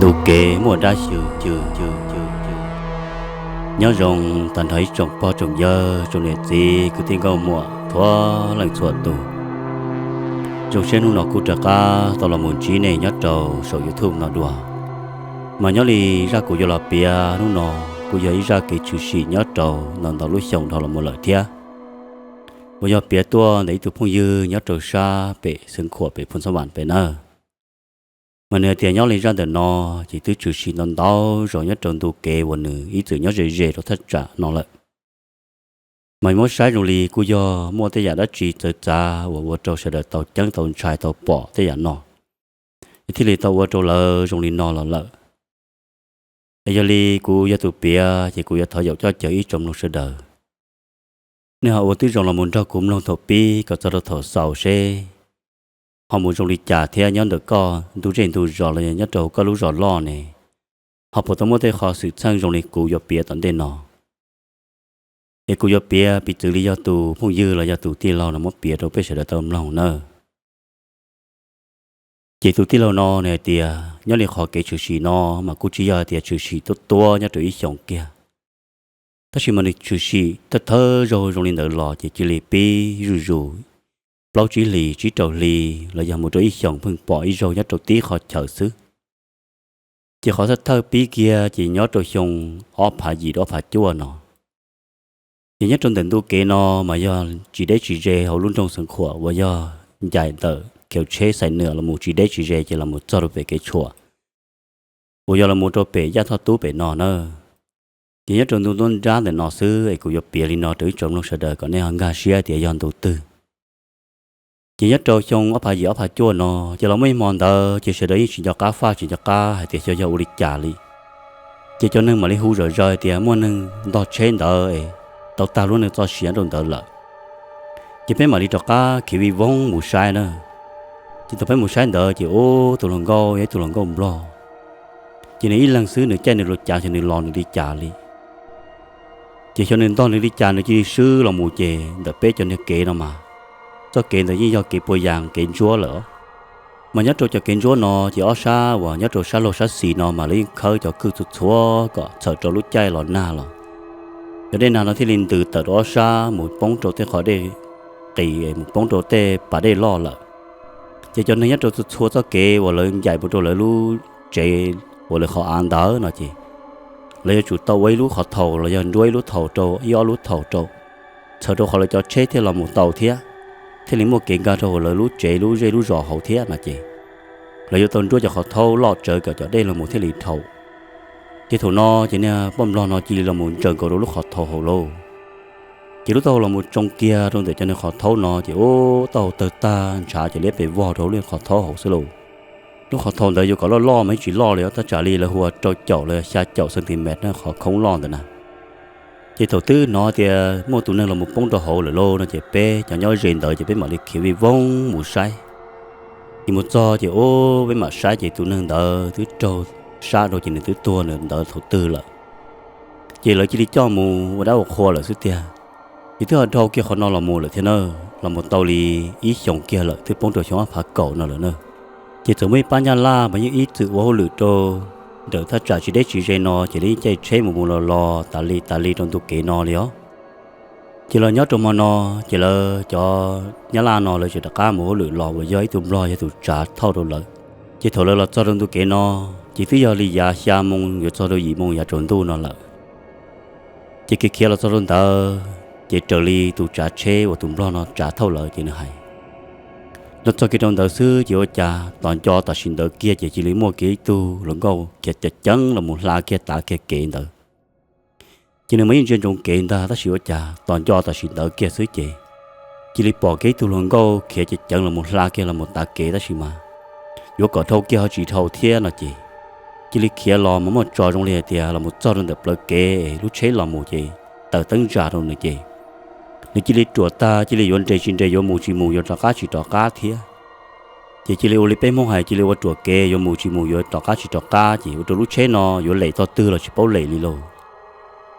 Ntu kev muaj dab xyw. Nyob zoo tag nrho ib tsoom pog tsoom yawg tsoom niam txiv kwv tij nkauj muam txhua leej txhua tus. Zoo siab hnub no kuj rov qab tau los mus ntsib nej nyob rau saum YouTube no dua. Mas nyob li zaj kuv yuav los piav hnub no kuj yog ib zaj kev tshwm sim nyob rau ntau ntau lub xyoo dhau los mus lawm thiab, uas yog piav tuaj ntawm ib tug phooj ywg nyob rau sab pem Xeev Khuam pem Phoos Xab Vam pem nawb. Mas nws hais tias nyob li zaj ntawm no ces twb tshwm sim ntau ntau zaus nyob rau ntu kev uas nws ib txwm nyob ze ze rau thaj tsam no lawm. Mas muab saib zoo li kuj yog muaj tej yam dab tsi txawv txav uas ua rau sawv daws tau ceeb tau ntshai tau pom tej yam no, es thiaj li tau ua rau lawv zoo li no los lawm. Es yog li kuv yog tus piav ces kuv yuav thov yaum coj caw ib tsoom mloog sawv daws, nej ho ua tib zoo los mus nrog kuv mloog thaum pib kom txog rau thaum xaus seb ho mus zoo li cas thiab nyob ntawm koj ntu zej ntu zos los yog nyob rau koj lub zos loj ne, ho puas tau muaj tej qho xwm txheej zoo li kuv yuav piav tom ntej no. Es kuv yuav piav piv txwv li yog tus phooj ywg los yog tus tij laug no muab piav rau peb sawv daws tau mloog nawb. Ces tus tij laug no nws hais tias nyob li qhov kev tshwm sim no mas kuj tsis yog hais tias tshwm sim tuab tuab nyob rau ib xyoos kiag, tab sis mas nws tshwm sim thawj thawj zaug zoo li ntawd los ces cia li pib zuj zus plaub tsib hlis tsib rau hli los yog mus rau ib xyoos pheej pom ib zaug nyob rau tib qhov chaw xwb. Ces qhov thawj thawj pib kiag ces nyob rau xyoo ob phav yim rau ob phav cuaj no. Ces nyob rau ntawm ntu kev no mas yog tsis deb tsis ze hauv lub nroog Xeev Khuam uas yog ncaim ntawm kev tsheb xais nws los mus tsis deb tsis ze ces los mus txog rau pem kev tshuam uas yog los mus rau pem Yaj Thoj Tub pem no na. Ces nyob rau ntu nruab nrab ntawm no xwb es kuv yuav piav li no rau ib tsoom mloog sawv daws kom nej ho nkag siab tias yog ntu twg. Ces nyob rau xyoo ob phav yim ob phav cuaj no, ces los muaj ib hmo ntawd ces sawv daws yeej tsis nco qab faj tsis nco qab hais tias xyov yog ua li cas li. Ces cov neeg mam li hu zom zaws hais tias muaj neeg ntog tsheb ntawd es tau tag lub neej txoj sia rau ntawd lawm. Ces peb mam li rov qab khiav vij voog mus saib na. Ces thaum peb mus saib ntawd ces ub, tus hluas nkauj yog ib tug hluas nkauj nplog. Ces nws ib leeg xwb, nws caij nws lub cav xyov nws los nws li cas li. Ces xyov nws ntog nws li cas nws cia li swb los mus ces ntawm peb cov niag kev no mas, txoj kev ntawd yeej yog kev puas yas kev ntsuab lawm. Mas nyob rau cov kev ntsuab no ces ob sab uas nyob rau sab laug sab xis no mas lawv yeej khawb cov kwj txhua txhua kom txhawm rau lub caij los nag los, cov dej nag no thiaj li ntws tawm rau ob sab mus poob rau tej qhov dej qis, mus poob rau tej pas dej loj lawm. Ces cov neeg nyob rau txhua txhua txoj kev uas lawv ncaim mus rau lawv lub tsev uas lawv qhov av ntawd no ces lawv yuav tsum tau ua ib lub qhov thaum los yog nruab ib lub thaum rau ib ob lub thaum rau, txhawm rau qhov lawv cov tsheb thiaj los mus tau thiab, thiaj li muaj kev nkag rau hauv lawv lub tsev lub zej lub zos hauv thiab no ces lawv yuav tau nruab cov qhov thaub loj tsawv kom cov dej los mus thiaj li dhau. Ces thaum no ces niag poj nplog no cia li los mus ntsaws nkaus rau lub qhov thaum hauv lauj. Ces lub taub hau los mus tsoo kiag rau ntawm cov niag qhov thaub no ces ub, taub hau tawg tag ntshav ces liab pes vog rau lub qhov thaub hauv xwb lauj. Lub qhov thaum ntawd yuav kom loj loj mas yeej tsis loj li os, tab tsam li lawv hu ua rau caum los xya caum centimet na, qhov khoob loj ntawd na. Ces thaum twb hnov tias muaj tus neeg los mus poob rau hauv lawm lauj no ces peb cov nyob ze ntawd ces peb mam li khiav vij voog mus saib. Ces mus txog ces ub, peb mam saib ces tus neeg ntawd twb raug sab rau ces nws twb tuag nws ntawd thaum twg lawm. Ces lawv cia li coj mus ua dab ua qhua lawm xwb tiag. Ces twb ho dhau kiag qhov no los mus lawm thiab na, los mus tau li ib xyoos kiag lawm, twb poob rau xyoo ob phav kaum no lawm na. Ces txawm muaj ib pab nyab laj mas yeej ib txwm ua hauj lwm rau ntawm thaj tsam tsis deb tsis ze no ces lawv yeej caij tsheb mus mus los los tas li tas li rau ntu kev no li os. Ces los nyob rau hmo no, ces lawv cov nyab laj no lawv tseem rov qab mus hauj lwm los uas yog ib tug nplog yog tus tsav thauj rau lawv. Ces thaum lawv los txog rau ntu kev no, ces twb yog li yav xya moo yuav txog rau yim moo yav tsaus ntuj no lawm. Ces kev khiav los txog rau ntawd ces raws li tus tsav tsheb uas tus nplog no tsav thauj lawv ces nws hais, los txog kiag rau ntawd xwb ces ua cas tos nco tam sim ntawd kiag ces cia li muaj kiag ib tug hluas nkauj khiav ceev ceev los mus hla kiag tav kiag kev ntawd. Ces nws mas yeej ntsia ntsoov kev ntag tab sis ua cas tos nco tam sim ntawd kiag xwb ces cia li pom kiag ib tug hluas nkauj khiav ceev ceev los mus hla kiag los mus tav kev tab sis mas yuav kom dhau kiag ho tsis dhau thiab no ces cia li khiav los mas muaj tso zoo li hais tias los mus txog rau ntawm plawv kev lub tsheb los mus ces taws teeb zam rau nws ces nws cia li ruam tag cia li yuav nres tsis nres yuav mus tsis mus yuav rov qab tsis rov qab thiab. Ces cia li ua li peb Hmoob hais cia li ua ruam kev yuav mus tsis mus yuav rov qab tsis rov qab ces ua rau lub tsheb no yuav lem tog twg los tsis paub lem li lauj.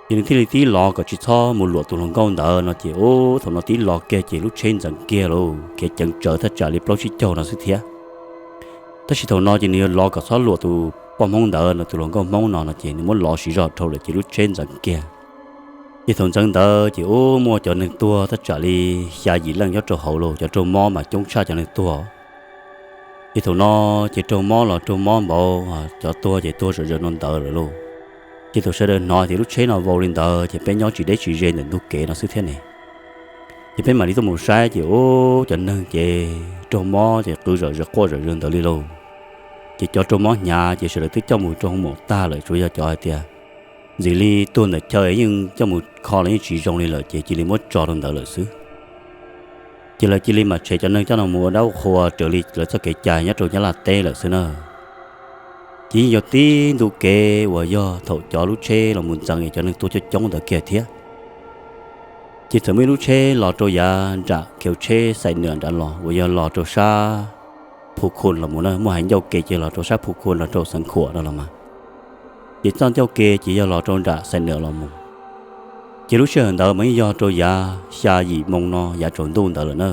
Ces nws thiaj li tib los kom tsis txhob mus luam tus hluas nkauj ntawd no ces ub thaum no tib los kiag ces lub tsheb ntxeev kiag lauj, khiav ceev tsawv thaj tsam li plaub tsib caug no xwb thiab. Tab sis thaum no ces nws yuav lov kom txhob luam tus poj Hmoob ntawd no, tus hluas nkauj Hmoob no no ces nws muab lov siv zog dhau lawm ces lub tsheb ntxeev kiag. Ces thaum ntxeev ntawd ces ub muaj cov neeg tuag tab tsam li xya yim leej nyob rau hauv lauj, cov raug mob mas coob tshaj cov neeg tuag. Ces thaum no ces raug mob los raug mob npaum, cov tuag ces tuag zom zaws no ntawd lawm lauj. Ces thaum sawv daws hnov tias lub tsheb no vau li ntawd ces peb nyob tsis deb tsis ze ntawm ntug kev no xwb thiab ne. Ces peb mam li tuaj mus saib ces ub cov neeg ces raug mob ces qw zom zaws quaj zom zaws ntawd li lauj. Ces cov raug mob hnyav ces sawv daws twb coj mus rau hoo maum tag lawm, tsuas yog cov hais tias ntxim li tuag ntawm chaw yeej coj mus kho los yeej tsis zoo li lawm ces cia li muab tso rau ntawd lawm xwb. Ces lawv cia li mam tshev cov neeg coj no mus ua dab ua qhua raws li lawv txoj kev cai nyob rau Nyab Laj teb lawm xwb na. Ces yeej yog tib ntu kev uas yog thaum cov lub tsheb los mus ntxeev es cov neeg tuag coob coob ntawd kiag thiab. Ces txawm muaj ib lub tsheb los rau yav nram khiv tsheb xaim nwam nram los uas yog los rau sab Phu Khun los mus na, muaj hais ncauj ke ces los rau sab Phu Khun los rau Xeev Khuam no los mas. Ces txoj ncauj ke ces yog los rau nram xaim nwam los mus. Ces lub sij hawm ntawd mas yeej yog rau yav xya yim moo no yav tsaus ntuj ntawd lawm na.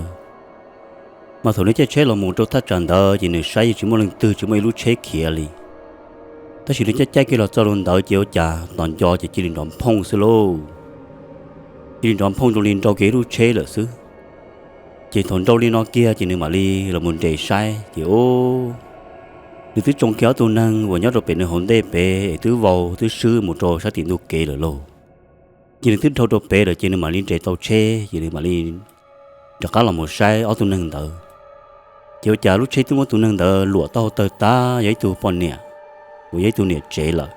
Mas thaum nws caij tsheb los mus rau thaj tsam ntawd ces nws saib yeej tsis muaj leej twg, tsis muaj ib lub tsheb khiav li. Tab sis nws caij caij kiag los txog rau ntawd ces ua cas tos nco ces cia li nrov nphooj xwb lauj. Cia li nrov nphooj zoo li nrau kiag ib lub tsheb lawm xwb. Ces thaum nrau li no kiag ces nws mam li los mus nres saib ces ub, nws twb tsoo kiag ob tug neeg uas nyob rau pem nws hauv ntej pem es twb vau twb swb mus rau sab tim ntug kev lawm lauj. Ces nws twb dhau rau pem lawm ces nws mam li nres tau tsheb ces nws mam li rov qab los mus saib ob tug neeg ntawd. Ces ua cas lub tsheb twb muab tus neeg ntawd luam taub hau tawg tag, yog ib tug poj niam uas yog ib tug niam tsev lawm.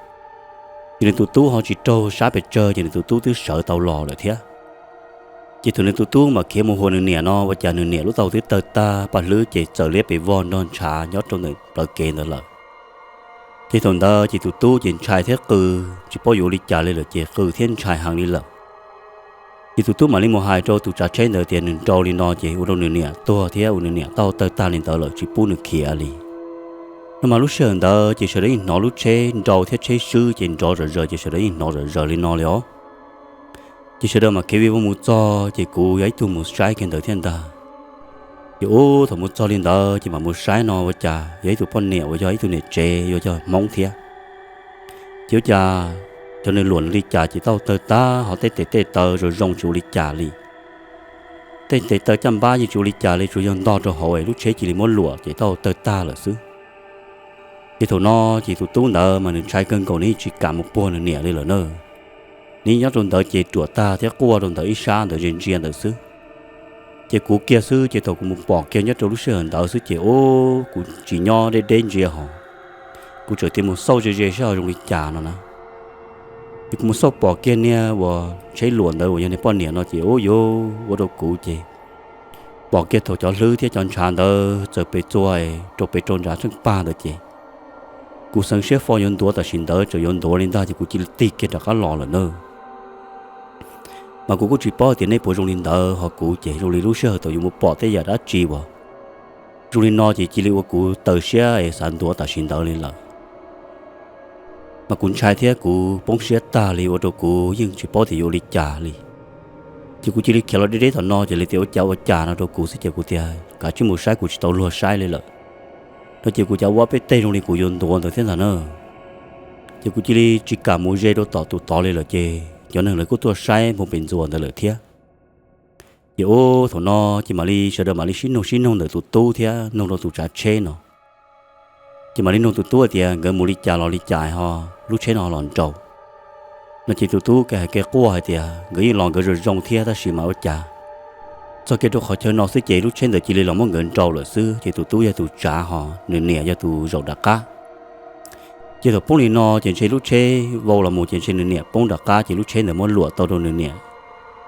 Ces nws tus tub ho tsis raug sab pes tsawg ces nws tus tub twb sawv tau los lawm thiab. Ces thaum nws tus tub mam khiav mus hua nws niam no ua cas nws niam lub taub hau twb tawg tag paj hlwb ces txawm liab pes vog nrog ntshav nyob rau ntawm plawv kev ntawd lawm. Ces thaum ntawd ces tus tub ces ntshai thiab qw, tsis paub yuav ua li cas li lawm ces qw thiab ntshai heev li lawm. Ces tus tub mam li mus hais rau tus tsav tsheb ntawd tias nws nrau li no ces ua rau nws niam tuag thiab ua nws niam taub hau tawg tag li ntawd lawm tsis pub nws khiav li. No mas lub sij hawm ntawd ces sawv daws yeej hnov lub tsheb nrau thiab tsheb swb ces nrov zom zaws ces sawv daws yeej hnov zom zaws li no li os. Ces sawv daws mam khiav vij voog mus txog ces kuv yog ib tug mus saib kiag ntawd thiab ntag. Ces ub thaum mus txog li ntawd ces mam mus saib no ua cas yog ib tug poj niam uas yog ib tug niam tsev yuav yog Hmoob thiab. Ces ua cas cov nws luam nws li cas ces taub hau tawg tag ho tej tes tej taw zoo zoo tsis ua li cas li. Tej tes taw caj npab yeej tsis ua li cas li, tsuas yog ntog rau hauv es lub tsheb cia li muab luam ces taub hau tawg tag lawm xwb. Ces thaum no ces tus tub ntawd mas nws ntshai kawg nkaus nws yeej tsis kam mus puag nws niam li lawm na. Nws yeej nyob rau ntawd ces ruam tag thiab quaj rau ntawd ib sab ntawd ze ntsia ntawd xwb. Ces kuv kiag xwb ces thaum kuv mus pom kiag nyob rau lub sij hawm ntawd xwb ces ub kuv tsis nyob deb deb ntsia hos, kuv txawm tias mus xauj ze ze saib ho zoo li cas no na. Ces kuv mus xauj pom kiag niag uas tsheb luam ntawd uas yog niag poj niam no ces ub yuav ua rau kuv ces pom kiag thaum cov hlwb thiab cov ntshav ntawd txawm pes txua rau pes rau nrad tsheej pag ntawd ces kuv xeev siab fo yuav ntuav tam sim ntawd txawm yuav ntuav li ntag ces kuv cia li tig kiag rov qab los lawm na. Mas kuv kuj tsis paub tias nej puas zoo li ntawd ho kuv ces zoo li lub sij hawm thaum yuav mus pom tej yam dab tsi uas zoo li no ces cia li ua kuv taw siab es xav ntuav tam sim ntawd li lawm. Mas kuv ntshai thiab kuv poob siab tag li ua rau kuv yeej tsis paub tias yuav ua li cas li. Ces kuv cia li khiav los deb deb tom no ces lawv tias ua cas ua cas no rau kuv xwb ces kuv tias kav tsij mus saib kuv tsis tau luag saib li lawm. No ces kuv cav ua peb teg zoo li kuv yuav ntuav ntawd thiab ntag na. Ces kuv cia li tsis kam mus ze rau tom tus tod li lawm ces cov neeg lawv kuj tuaj saib npoo pes ntxuas ntawd lawm thiab. Ces ub thaum no ces mam li sawv daws mam li sib nug sib nug ntawm tus tub thiab nug rau tus tsav tsheb no. Ces mam li nug tus tub hais tias nkawd mus li cas los li cas ho lub tsheb no los nrau. No ces tus tub hais kev quaj hais tias nkawd yeej los nkawd zoo zoo thiab tab sis mas ua cas txog kiag rau qhov chaw no xwb ces lub tsheb ntawd cia li los muab nkawd nrau lawm xwb ces tus tub yog tus tsav ho nws niam yog tus zaum nram qab. Ces thaum poob li no ces ntshe lub tsheb vau los mus ces ntshe nws niam poob nram qab ces lub tsheb ntawd muab luam tau rau nws niam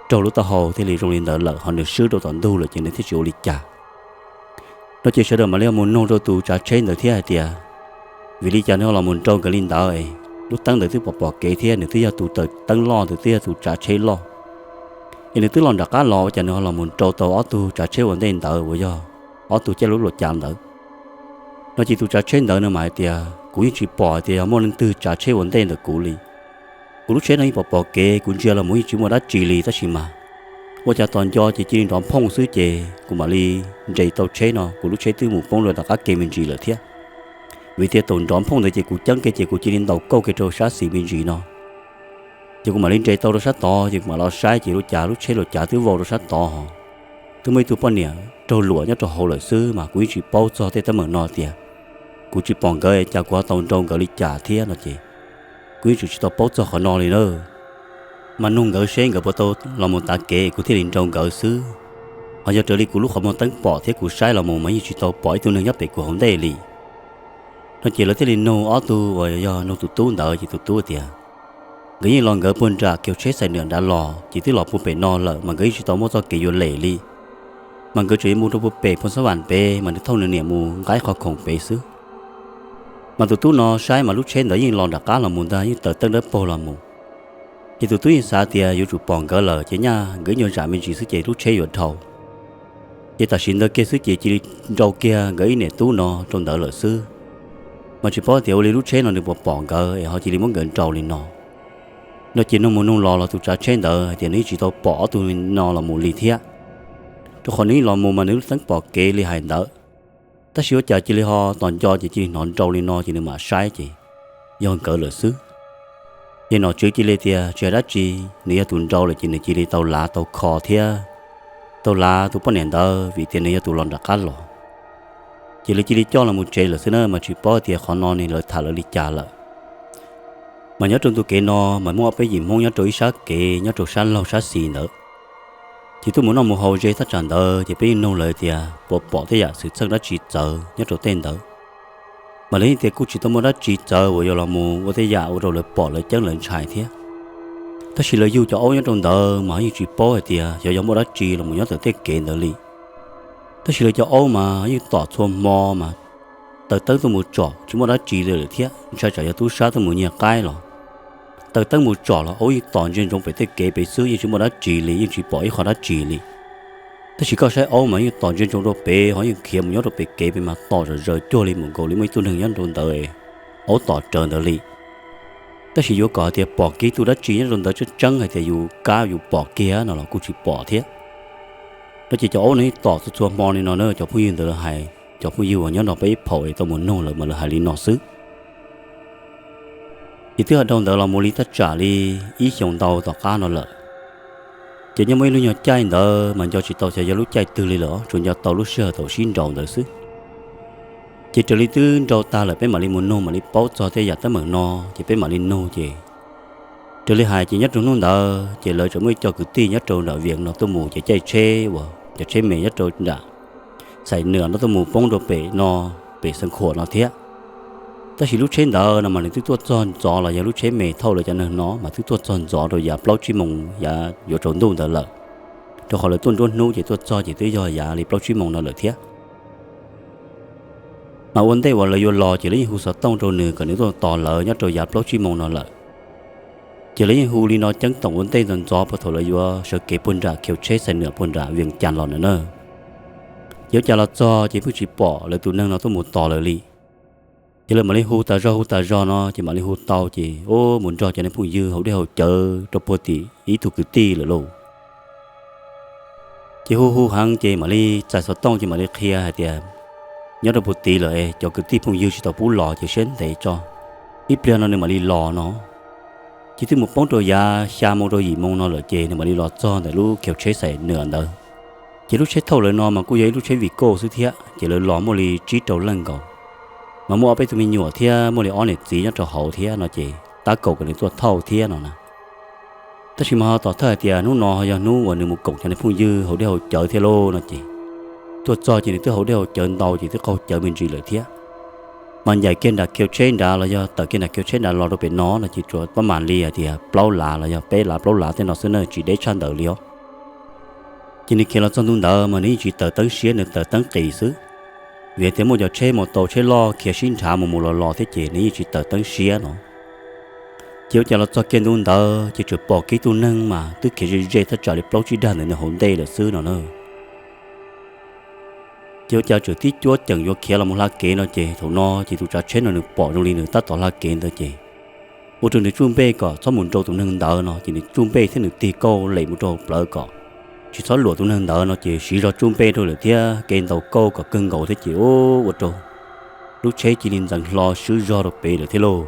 raug lub taub hau thiaj li zoo li ntawd lawm ho nws swb rau tom ntug lawm ces nws thiaj tsis ua li cas. No ces sawv daws mam li mus nug rau tus tsav tsheb ntawd thiab hais tias vim li cas nws ho los mus nrau nkawd li ntawd, lub teeb ntawd twb pom pom kev thiab nws twb yog tus taws teeb loj, nws twb yog tus tsav tsheb loj, es nws twb los nram qab los ua cas nws ho los mus nrau tau ob tug tsav tsheb ua ntej ntawd uas yog ob tug caij lub luam cav ntawd. No ces tus tsav tsheb ntawd no mas hais tias kuv yeej tsis pom hais tias yog muaj leej twg tsav tsheb ua ntej ntawm kuv li. Kuv lub tsheb no yeej pom pom kev, kuv ntsia los mus yeej tsis muaj dab tsi li tab sis mas ua cas tos nco ces cia li nrov nphooj xwb ces kuv mam li nres tau tsheb no, kuv lub tsheb twb mus poob rau tom qab kev me ntsis lawm thiab. Vim tias thaum nrov nphooj ntawd ces kuv ceeb kiag ces kuv cia li ntaus kauj kiag rau sab xis me ntsis no. Ces kuv mam li nres tau rau sab tod ces kuv mam los saib ces ua cas lub tsheb los cav twb vau rau sab tod hos, twb muaj ib tug poj niam raug luam nyob rau hauv lawm xwb mas kuv yeej tsis paub txog tej teeb meem no tias kuv tsis pom nkawd cas kuv ho tau nrau nkawd li cas thiab no ces kuv yeej tsis tau paub txog qhov no li na. Mas nug nkawd seb nkawd puas tau los mus tav kev kuv thiaj li nrau nkawd xwb. Ho yog raws li kuv lub qhov muag teeb pom thiab kuv saib los mus mas yeej tsis tau pom ib tug neeg nyob pem kuv hauv ntej li. No ces lawv thiaj li nug ob tug uas yog nug tus tub ntawd ces tus tub tias nkawd yeej los nkawd puag nram kiag tsheb xais nwam nrad los ces twb los puag pem no lawm mas nkawd yeej tsis tau muaj txoj kev yuav lem li. Mas nkawd tseem yuav mus rau puag pem Phoos Xab Vam pem mas nws thauj nws niam mus nqa ib qho khoom pem xwb. Mas tus tub no saib mas lub tsheb ntawd yeej los nram qab los mus ntag, yeej taws teeb dawb paug los mus. Ces tus tub yeej xav tias yuav tsum pom nkawd lawm ces nyaj nkawd ib nyuag zam me ntsis xwb ces lub tsheb yuav dhau. Ces tam sim ntawd kiag xwb ces cia li nrau kiag nkawd ib niam tub no rau ntawd lawm xwb. Mas tsis paub tias ua li lub tsheb no nws puas pom nkawd es ho cia li muab nkawd nrau li no. No ces nug mus nug los los tus tsav tsheb ntawd hais tias nws yeej tsis tau pom ob tug no los mus li thiab, rau qhov nws yeej los mus mas nws lub teeb pom kev li hais ntawd. Tab sis ua cas cia li ho tos nco ces cia li hnov nrau li no ces nws mam saib ces yog nkawd lawm xwb. Ces nom tswv cia li tias tsis hais dab tsi, nws yog tus nrau lawm ces nws cia li tau lav tau kho thiab tau lav tus poj niam ntawd vim tias nws yog tus los nram qab los. Ces lawv cia li coj los mus tsev lawm xwb na mas tsis paub tias qhov no ne lawv tham lawv li cas lawm. Mas nyob rau ntu kev no mas muaj ob peb yim Hmoob nyob rau ib sab kev nyob rau sab laug sab xis ntawd, ces tuaj mus noj mus haus ze thaj tsam ntawd ces peb yeej nug lawv tias puas pom tej yam xwm txheej dab tsi txawv nyob rau tej ntawd. Mas lawv yeej tias kuj tsis tau muaj dab tsi txawv uas yuav los mus ua tej yam ua rau lawv pom lawv ceeb lawv ntshai thiab. Tab sis lawv yug cov aub nyob rau ntawd mas yeej tsis paub hais tias xyov yog muaj dab tsi los mus nyob ntawm tej kev ntawd li. Tab sis lawv cov aub mas yeej tom txhua hmo mas taws teeb tuaj mus tsom tsis muaj dab tsi li lawm thiab, ntshai tsam yog tub sab tuaj mus nyiag qaib los. Taws teeb mus tsom los aub yeej tom ntsia ntsoov pem tej kev pem xwb yeej tsis muaj dab tsi li, yeej tsis pom ib qho dab tsi li. Tab sis koj saib aub mas yeej tom ntsia ntsoov rau pem ho yeej khiav mus nyob rau pem kev pem mas tom zom zaws cuag li mus nkaus li muaj ib tug neeg nyob rau ntawd, aub tom rawv ntawd li. Tab sis yuav kom hais tias pom kiag tus dab tsi nyob rau ntawd tseeb tseeb hais tias yus kab yus pom kiag no los kuj tsis pom thiab. No ces cov aub no yeej tom txhua txhua hmo li no na, cov phooj ywg ntawd lawv hais, cov phooj ywg uas nyob nrog peb ib phaum es tau mus nug lawm mas lawv hais li no xwb. Ces twb ho dhau ntawd los mus li thaj tsam li ib xyoos ntau tom qab no lawm. Ces nyob muaj ib lub nyuag caij ntawd mas nco tsis tau xyov yog lub caij twg li lawm, tsuas nco tau lub sij hawm thaum sib nraus ntawd xwb. Ces raws li twb nrau tag lawm peb mam li mus nug mam li paub txog tej yam teeb meem no, ces peb mam li nug ces raws li hais ces nyob rau hnub ntawd ces lawv tseem muaj ib co kwv tij nyob rau nram Vias no tuaj mus ces caij tsheb uas cov tsheb me nyob rau nram Xais Nwam no tuaj mus poob rau pem no, pem Xeev Khuam no thiab. Tab sis lub tsheb ntawd no mas nws twb tuaj txog ntxov los yog lub tsheb me thauj lawv cov neeg no mas twb tuaj txog ntxov rau yav plaub tsib moos yav yuav tsaus ntuj ntawd lawm, rau qhov lawv tuaj nruab hnub ces tuaj txog ces twb yog yav li plaub tsib moos no lawm thiab. Mas ua ntej uas lawv yuav los ces lawv yeej hu xov tooj rau nws kom nws tuaj tos lawv nyob rau yav plaub tsib moos no lawm. Ces lawv yeej hu li no ceeb toom ua ntej ntxov ntxov puag thaum lawv yuav sawv kev puag nram khiv tsheb Xais Nwam puag nram Vias Cas los ntawm na. Ces ua cas los txog ces pheej tsis pom lawv tus neeg no tuaj mus tos lawv li. Ces lawv mam li hu tas zog hu tas zog no ces mam li hu tau ces ua mus nrog cov neeg phooj ywg haus dej haus cawv rau puag tim ib tug kwv tij lawm lauj. Ces hu hu heev ces mam li txais xov tooj ces mam li qhia hais tias nyob rau puag tid lawm es cov kwv tij phooj ywg tsis tau pub los ces siab ntev tso, ib pliag no nws mam li los no. Ces twb mus poob rau yav xya moo rau yim moo no lawm ces nws mam li los txog ntawm lub khiv tsheb Xais Nwam ntawd. Ces lub tsheb thauj lawv no mas kuj yog ib lub tsheb Vigo xwb thiab ces lawv los muaj li tsib rau leej nkaus. Mas muaj ob peb tug me nyuam thiab muaj li ob niam txiv nyob rau hauv thiab no ces tab kaum kom nws tuaj thauj thiab no na. Tab sis mas ho tom thawj hais tias hnub no ho yog hnub uas nws mus koom cov neeg phooj ywg haus dej haus cawv thiab lauj no ces tuaj txog ces nws twb haus dej haus cawv ntau ces twb qaug cawv me ntsis lawm thiab. Mas ncaim kiag nram khiv tsheb nrad los yog tawm kiag nram khiv tsheb nrad los rau pem no no ces tsuas pab mam li hais tias plaub lav los yog peb lav plaub lav tej no xwb na, tsis deb tshaj ntawd li os. Ces nws khiav los txog ntu ntawd mas nws yeej tsis taws teeb siab, nws taws teeb qis xwb. Vim tias muaj cov tsheb mus tau tsheb loj khiav sib nrhav mus mus los los thiab ces nws yeej tsis taws teeb siab no. Ces ua cas los txog kiag ntu ntawd ces tsuas pom kiag ib tug neeg mas twb khiav ze ze thaj tsam li plaub tsib dag ntawm nws hauv ntej lawm xwb no na. Ces ua cas tseem tib cuab ceem yuav khiav los mus hla kev no ces thaum no ces tus tsav tsheb no nws pom zoo li nws tab tom hla kev ntawd ces ua rau nws tsuj npej kom txhob mus nrau tus neeg ntawd no ces nws tsuj npej thiab nws tig kauj lem mus rau hauv plawv kom tsis txhob luam tus neeg ntawd no ces siv zog tsuj npej rau lawm thiab kev ntaus kauj kom kawg nkaus thiab ces ua rau lub tsheb cia li ntxeev hlo swb zog rau pem lawm thiab lauj.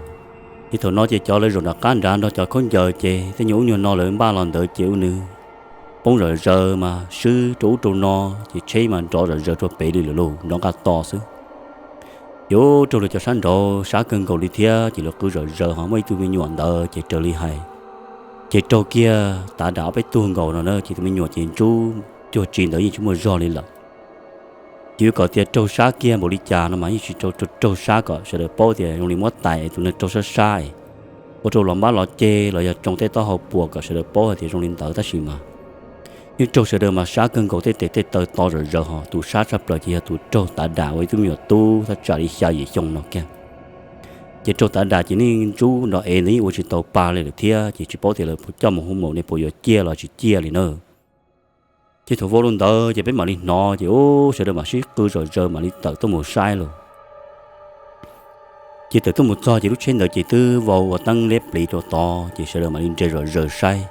Ces thaum no ces cov lawv zaum nram qab nrad nrog cov khaub ncaws ces tej nyuag ub nyuag no lawv npaj los ntawd ces ua nws poob zom zaws mas swb rau ub rau no, ces tsheb mas nrov zom zaws rau pem li lawm lauj, nrov nqa to xwb. Ces ub rau lawv cov sab nraud sab kawg nkaus li thiab ces lawv qw zom zaws ho muaj ib tug me nyuam ntawd ces raws li hais ces raug kiag tav dam ob peb tug nkaus no na, ces tus me nyuam ces ntsub cuag tsi ntawd yeej tsis muaj zog li lawm. Ces yuav kom tias raug sab kiag npaum li cas no mas yeej tsis raug, raug sab kom sawv daws paub tias zoo li muab tais tus neeg raug sab sab, ua rau los npab los ceg los yog tsoo tej taub hau puas kom sawv daws paub hais tias zoo li ntawd tab sis mas yeej raug sawv daws mas sab kawg nkaus, tej tes tej taw to zom zaws ho tus sab tshaj plaws ces yog tus raug tav dam uas ib tug me nyuam tub thaj tsam li xya yim xyoo no kiag. Ces raug tav dam ces nej ntsub nrov ev ntawd yeej ua tsis tau pa li lawm thiab ces tsis paub tias lawv coj mus hu maum ne puas yuav ciaj los tsis ciaj li na. Ces thaum vau li ntawd ces peb mam li hnov ces ub sawv daws mam sib qw zom zaws mam li tawm tuaj mus saib lauj. Ces tawm tuaj mus txog ces lub tsheb ntawd ces twb vau ua teeb liab pliv rau tod ces sawv daws mam li nres zom zaws saib.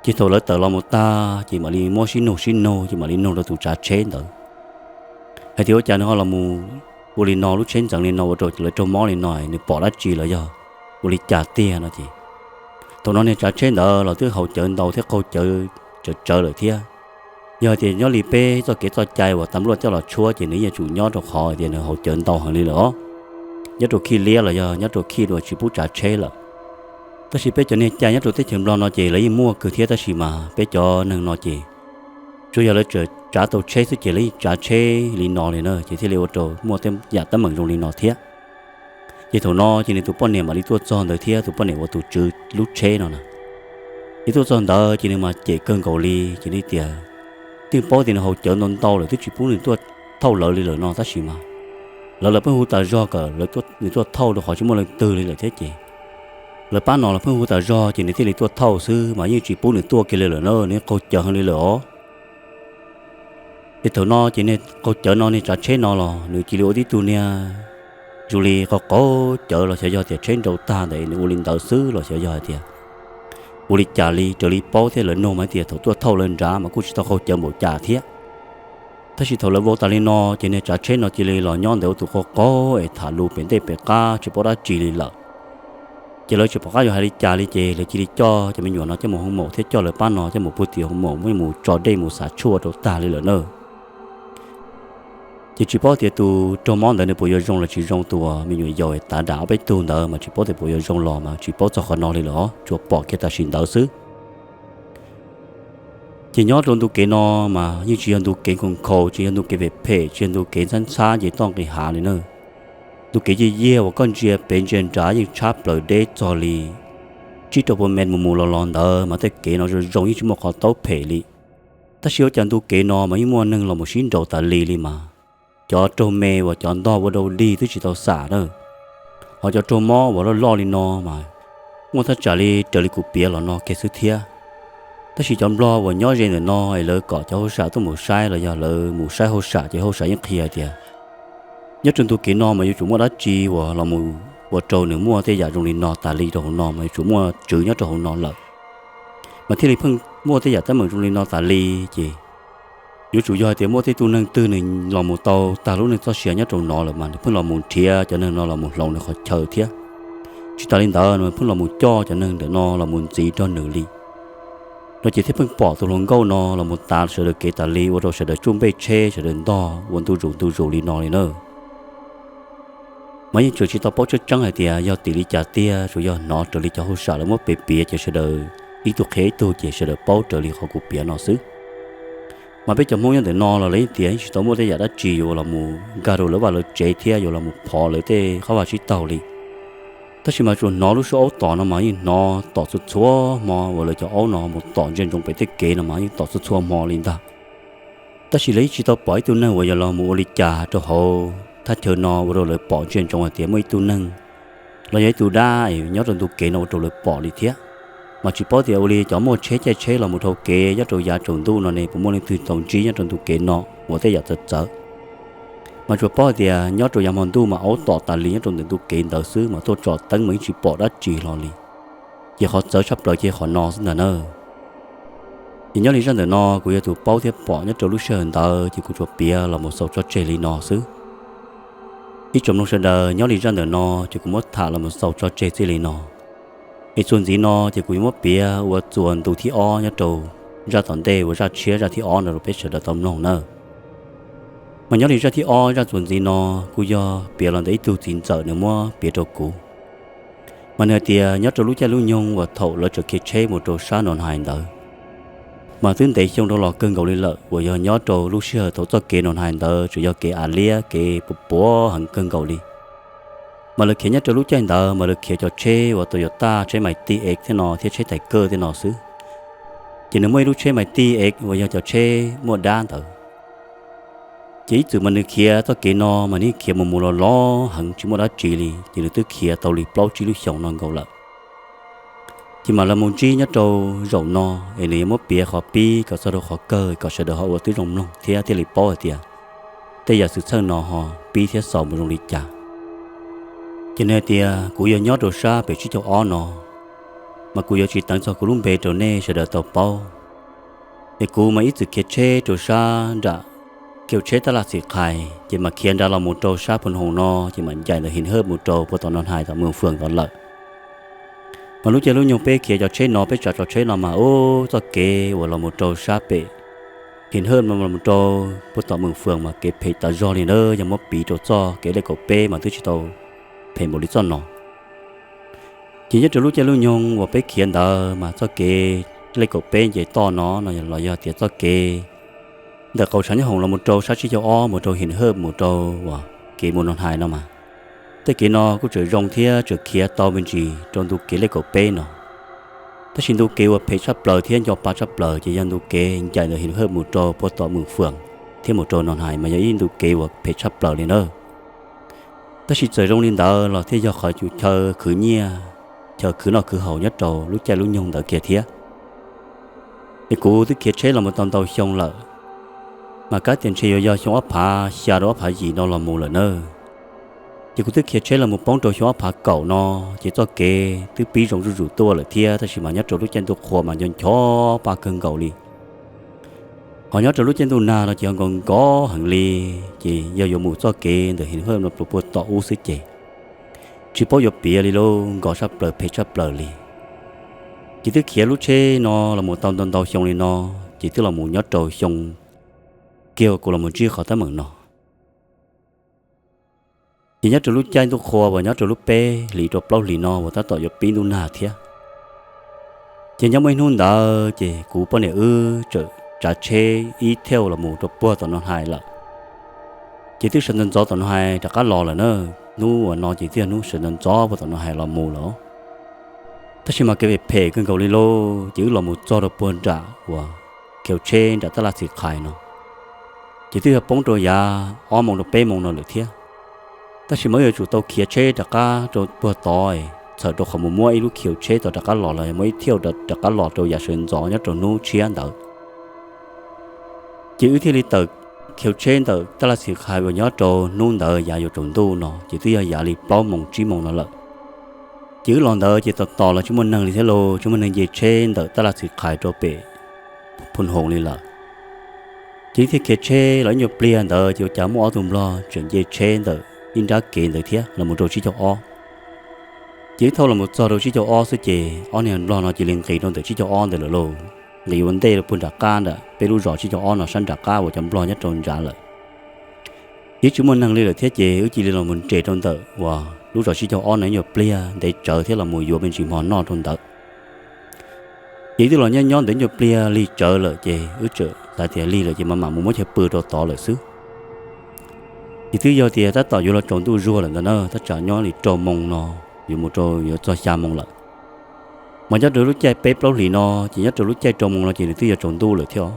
Ces thaum lawv tawm los mus tag ces mam li muab sib nug sib nug ces mam li nug rau tus tsav tsheb ntawd hais tias ua cas nws ho los mus ua li no, lub tsheb ntxeev li no ua rau lawv raug mob li no, nws pom dab tsi los yog ua li cas tiag no ces thaum no niag tsav tsheb ntawd los twb haus cawv ntau thiab qaug cawv tsawv tsawv lawm thiab. Yog hais tias nyob li peb txoj kev txoj cai uas tas npluaj coj los tshuab ces nws yeej yuav tsum nyob rau qhov tias nws haus cawv ntau heev li lawm os, nyob rau khij liab los yog nyob rau khij uas tsis pub tsav tsheb lawm. Tab sis peb cov niag cai nyob rau teb chaws Nplog no ces lawv yeej muaj kawg thiab tab sis mas peb cov neeg no ces tsuas yog lawv tsav tau tsheb xwb ces lawv yeej tsav tsheb li no li na ces thiaj li ua rau muaj tej yam teeb meem zoo li no thiab. Ces thaum no ces nws tus poj niam mam li tuaj txog ntawd thiab tus poj niam uas tus tswv lub tsheb no na, ces tuaj txog ntawd ces nws mas cem kawg nkaus li ces nws tias twb paub tias nws haus cawv ntau ntau lawm twb tsis pub nws tuaj thauj lawv li lawm no tab sis mas lawv los pheej hu tas zog kom nws tuaj thauj rau qhov tsis muaj leej twg li lawm thiab ces lawv pab no los pheej hu tas zog ces nws thiaj li tuaj thauj xwb mas yeej tsis pub nws tuaj kiag li lawm na, nws qaug cawv heev li lawm os. Ces thaum no ces niag qaug cawv no niag tsav tsheb no los nws cia li ua tib tug niag zoo li qaug qaug cawv los xyov yog tias tsheb nrau tag ntawd nws ua li ntawd xwb los xyov yog hais tias ua li cas li raws li paub thiab lawv nug mas tias thaum tuaj thauj lawv nrad mas kuj tsis tau qaug cawv npaum cas thiab. Tab sis thaum lawv vau tas li no ces niag tsav tsheb no cia li los nyob ntawd ua tus qaug qaug es tham lus pem ntej pem qab tsis paub dab tsi li lawm. Ces lawv tsis pom qab yuav hais li cas li ces lawv cia li coj cov me nyuam no coj mus hoo maum thiab coj lawv pab no coj mus puag tim hoo maum muab mus tso dej mus xav tshuaj rau tag li lawm na. Ces tsis paub tias tus raug mob ntawd nws puas yuav zoo los tsis zoo, tus me nyuam yaus tav dam ob peb tug ntawd mas tsis paub tias puas yuav zoo los mas tsis paub txog qhov no li lawm os, tsuas pom kiag tam sim ntawd xwb. Ces nyob rau ntu kev no mas yeej tsis yog ntu kev nkhaus nkhaus, tsis yog ntu kev phem phem, tsis yog ntu kev ntxhab ntxhab nce toj nqis hav li na. Ntu kev yiag yiag uas koj ntsia pem ntsia nrad yeej tshab plaws deb txog li tsib rau puas mev mus mus los los ntawd mas tej kev no zoo zoo yeej tsis muaj qhov taub phem li. Tab sis ua cas ntu kev no mas yeej muaj neeg los mus sib nraus tas li li mas cov raug me uas cov ntog ua dau dig twb tsis tau xam na, ho cov raug mob uas loj loj li no mas muaj thaj tsam li raws li kuv piav los no kiag xwb thiab. Tab sis cov Nplog uas nyob ze ntawm no es lawv kom cov hauj sam tuaj mus saib los yog lawv mus saib hauj sam ces hauj sam yeej qhia hais tias nyob rau ntu kev no mas yuav tsum muaj dab tsi uas los mus ua rau nws muaj tej yam zoo li no tas li rau hauv no mas yuav tsum muaj tswv nyob rau hauv no lawm, mas thiaj li pheej muaj tej yam teeb meem zoo li no tas li. Ces yuav tsum yog hais tias muaj tej tug neeg twg nws los mus tau tag lub neej txoj sia nyob rau no lawm mas nws pheej los mus nrhiav cov neeg no los mus hloov nws qhov chaw thiab. Tsis tas li ntawd nws pheej los mus coj cov neeg ntawm no los mus ntxiv nrog nws li. No ces thiaj pheej pom tus hluas nkauj no los mus tav sawv daws kev tas li ua rau sawv daws tsuj npej tsheb sawv daws ntog ua ntu zus ntu zus li no li na. Mas yeej tseem tsis tau paub tseeb tseeb hais tias yog tim li cas tiag, tsuas yog hnov raws li cov hauj sam lawv muab piav piav ces sawv daws ib tug qhia ib tug ces sawv daws paub raws li qhov kuv piav no xwb. Mas peb cov Hmoob nyob ntawm no los lawv yeej tias yeej tsis tau muaj tej yam dab tsi yuav los mus nkag rau lawv vaj lawv tsev thiab yuav los mus phov lawv tej qhov vaj tsib taug li. Tab sis mas tsuas hnov lub suab aub tom no mas yeej hnov tom txhua txhua hmo uas lawv cov aub no mus tom ntsia ntsoov pem tej kev no mas yeej tom txhua txhua hmo li ntag. Tab sis lawv yeej tsis tau pom ib tug neeg uas yuav los mus ua li cas rau hauv thaj chaw no ua rau lawv pom ntsia ntsoov hais tias muaj ib tug neeg los yog ib tug dab es nyob rau ntu kev no ua rau lawv pom li thiab. Mas tsis paub tias ua li cov muaj tsheb caij tsheb los mus dhau kev nyob rau yav tsaus ntuj no ne puas muaj leej twg tau ntsib nyob rau ntu kev no uas tej yam txawv txawv. Mas tsuas paub hais tias nyob rau yav hmo ntuj mas aub tom tas li nyob rau ntawm ntu kev ntawd xwb mas tuaj tsom teeb mas yeej tsis pom dab tsi hlo li. Ces qhov txawv tshaj plaws ces qhov no xwb ntag na. Ces nyob li zaj ntawm no kuv yog tus paub thiab pom nyob rau lub sij hawm ntawd ces kuv tsuas piav los mus xaus tso tseg li no xwb. Ib tsoom mloog sawv daws, nyob li zaj ntawm no ces kuv muab tham los mus xaus tso tseg txij li no. Es txuas ntxiv no ces kuv yuav muab piav ua txuas ntu thib ob nyob rau zaj tom ntej uas zaj tshiab zaj thib ob no rau peb sawv daws tau mloog nawb. Mas nyob li zaj thib ob zaj txuas ntxiv no kuj yog piav los ntawm ib tug txiv ntxawm nws muab piav rau kuv. Mas nws hais tias nyob rau lub caij lub nyoog uas thaum lawv tseem khiav tsheb mus rau sab Noo Hais ntawd, mas twb ntev xyoo rau los kawg nkaus li lawm uas yog nyob rau lub sij hawm thaum txoj kev Noo Hais ntawd tseem yog kev av liab kev puas puav heev kawg nkaus li. Mas lawv khiav nyob rau lub caij ntawd mas lawv khiav cov tsheb uas Toyota, tsheb Matic X thiab no thiab tsheb Taican thiab no xwb. Ces nws muaj ib lub tsheb Matic X uas yog cov tsheb muaj dab ntawd. Ces ib txwm mas nws khiav txoj kev no mas nws khiav mus mus los los heev tsis muaj dab tsi li, ces nws twb khiav tau li plaub tsib lub xyoos no nkaus lawm. Ces mam los mus ntsib nyob rau zaum no, es nws yuav muab piav qhov pib kom txog rau qhov kawg kom sawv daws ho ua tib zoo mloog thiab thiaj li paub hais tias tej yam xwm txheej no ho pib thiab xaus mus zoo li cas. Ces nws hais tias kuv yog nyob rau sab pem tsib caug ob no, mas kuv yuav tsis teev txog kuv lub npe rau nej sawv daws tau paub. Es kuv mas ib txwm khiav tsheb rau sab nram, khiav tsheb tab laj Xi Qhais ces mas khiav nrad los mus rau sab Phu Hoos no ces mam ncaim ntawm Him Hawj mus rau puag tom Noo Hais tom Mws Fwm tod lawm. Mas lub caij lub nyoog peb khiav cov tsheb no, peb tsav cov tsheb no mas ub, txoj kev uas los mus rau sab pem Him Hawj los mus rau puag tom Mws Fwm mas kev phem tas zog li na, yog muab piv rau txoj kev lej kaum peb mas twb tsis tau phem npaum li txoj no. Ces nyob rau lub caij lub nyoog uas peb khiav ntawd mas txoj kev lej kaum peb nce toj no no los yog tias txoj kev ntawm Qaus Tshav Nyob Hoos los mus rau sab tsib caug ob mus rau Him Hawj mus rau uas kev mus Noo Hais no mas, tej kev no kuj tseem zoo thiab tseem khiav tau me ntsis rau ntu kev lej kaum peb no. Tab sis ntu kev uas phem tshaj plaws thiab nco pa tshaj plaws ces yog ntu kev ncaim ntawm Him Hawj mus rau puag tom Mws Fwm thiab mus rau Noo Hais mas yog ib ntu kev uas phem tshaj plaws li na. Tab sis txawm zoo li ntawd los thiaj yog qhov chaw khwv nyiaj, chaw khwv noj khwv haus nyob rau lub caij lub nyoog ntawd kiag thiab. Es kuv twb khiav tsheb los mus tau ntau xyoo lawm, mas kab tias ntshe yuav yog xyoo ob phav xya rau ob phav yim no los mus lawm na. Ces kuv twb khiav tsheb los mus poob rau xyoo ob phav kaum no, ces txoj kev twb pib zoo zuj zus tuaj lawm thiab, tab sis mas nyob rau lub caij ntuj qhua mas nco ncho pa kawg nkaus li. Ho nyob rau lub caij ntuj nag no ces ho nkaus nkov heev li, ces yog yuav mus txoj kev ntawm Him Hawj no puag tom ub xwb ces tsis paub yuav piav li lauj, nkov tshaj plaws phem tshaj plaws li. Ces twb khiav lub tsheb no los mus tau ntau ntau xyoo li no, ces twb los mus nyob rau xyoo kiag kuv los mus ntsib qhov teeb meem no. Ces nyob rau lub caij ntuj qhua uas nyob rau lub peb hlis rau plaub hlis no uas tab tom yuav pib ntuj nag thiab, ces nyob muaj ib hnub ntawd ces kuv poj niam wb txawm tsav tsheb ib thiaj los mus rau puag tom Noo Hais lawm. Ces twb sawv ntxov ntxov tom Noo Hais rov qab los lawm na. Hnub uas no ces twb yog hnub sawv ntxov ntxov puag tom Noo Hais los mus lawm. Tab sis mas kev phem phem kawg nkaus li lauj, ces wb los mus txog rau puag nram uas khiav tsheb nram tab laj Xi Qhais no, ces twb yog poob rau yav ob moos rau peb moos no lawm thiab. Tab sis mas wb yuav tsum tau khiav tsheb rov qab rau puag tod, txhawm rau qhov mus muab ib lub khiav tsheb tau rov qab los los yog muab ib thiaj rov qab los rau yav sawv ntxov nyob rau hnub tshiab ntawd. Ces wb thiaj li tawm khiav tsheb ntawm tab laj Xi Qhais uas nyob rau hnub ntawd yav yuav tsaus ntuj no ces twb yog yav li plaub moos tsib moos no lawm. Ces wb los ntawd ces tos tos los tsis muaj neeg li thiab lauj, tsis muaj neeg nce tsheb ntawm tab laj Xi Qhais rau pem Phu Hoos li lawm. Ces wb thiaj khiav tsheb los ib nyuag pliag ntawd ces ua cas muaj ob tug nplog tseem nce tsheb ntawm ib nrab kev ntawd thiab los mus rau tsib caug ob. Ces wb thauj los mus txog rau tsib caug ob xwb ces ob niag nplog no cia li nqis rau ntawm tsib caug ob ntawd lawm lauj, nqis ua ntej rau puag nram qab nram peb lub zos tsib caug ob no sab nram qab uas cov nplog nyob rau nrad lawm. Ces tsis muaj neeg li lawm thiab ces wb cia li los mus nres rau ntawm uas lub zos tsib caug ob no ib nyuag pliag ntev tsawv thiab los mus yuav me ntsis hmo noj rau ntawd. Ces wb twb los nyob nyob ntawd ib nyuag pliag lig tsawv lawm ces wb txawm xav tias lig lawm ces mam mam mus muab chaw pw rau tod lawm xwb. Ces twb yog tias tab tom yuav los tsaus ntuj zuag lawm ntawd na, tab tsam nyob li rau moos no yuav mus rau yuav txog xya moos lawm. Mas nyob rau lub caij peb plaub hlis no ces nyob rau lub caij rau moos no ces nws twb yuav tsaus ntuj lawm thiab.